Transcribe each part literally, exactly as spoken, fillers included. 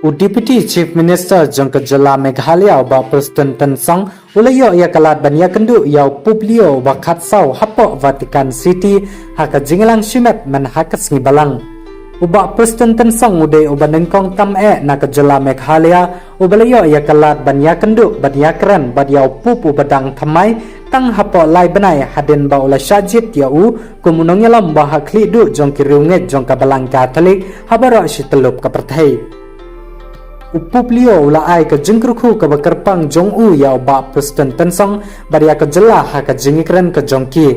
U Deputy Chief Minister jong ka jylla Meghalaya u Bah Prestone Tynsong u la ïoh ïa ka lad ban ïakynduh ïa u Pope Leo uba khatsaw hapoh Vatican City ha ka jingïalang shimet man ha ka sngi Balang. U Bah Prestone Tynsong u dei uba nyngkong tam eh na ka jylla Meghalaya uba la ïoh ïa ka lad ban ïakynduh ban ïakren bad ïa u Pope uba dang thymmai tang hapoh lai bnai hadien ba u la shah jied ïa u kum u nongïalam ba ha khlieh duh jong ki riewngeit jong ka Balang Katholik ha baroh shi tyllup ka pyrthei. U Pope Leo u la ai ka jingkyrkhu kaba kyrpang jong u ïa u Bah Prestone Tynsong bad ïa ka jylla ha ka jingïakren ka jong ki.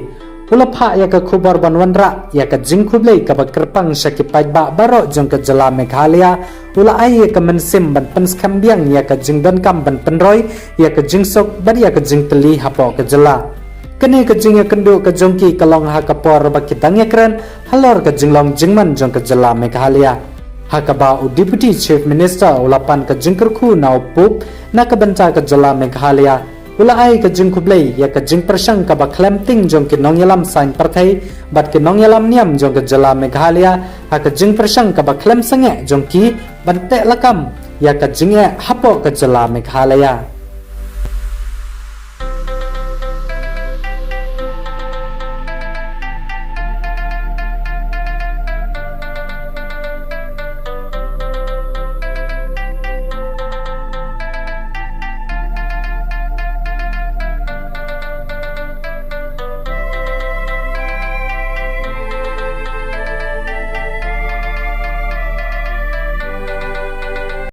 U la phah ïa ka khubor ban wanrah ïa ka jingkhublei kaba kyrpang sha ki paidbah baroh jong ka jylla Meghalaya. U la ai ïa ka mynsiem ban pynskhem biang ïa ka jingdonkam ban pynroi ïa ka jingsuk bad ïa ka jingtylli hapoh ka jylla. Kane ka jingïakynduh ka jong ki ka long ha ka por ba ki dang ïakren halor ka jinglong jingman jong ka jylla Meghalaya. Ha kaba u Deputy Chief Minister u la pan ka jingkyrkhu na u Pope na ka bynta ka jylla Meghalaya. U la ai ka jingkhublei ïa ka jingpyrshang kaba khlem tieng jong ki nongïalam saiñ pyrthei bad ki nongïalam niam jong ka jylla Meghalaya ha ka jingpyrshang kaba khlem sangeh jong ki ban teh lakam ïa ka jingeh hapoh ka jylla Meghalaya.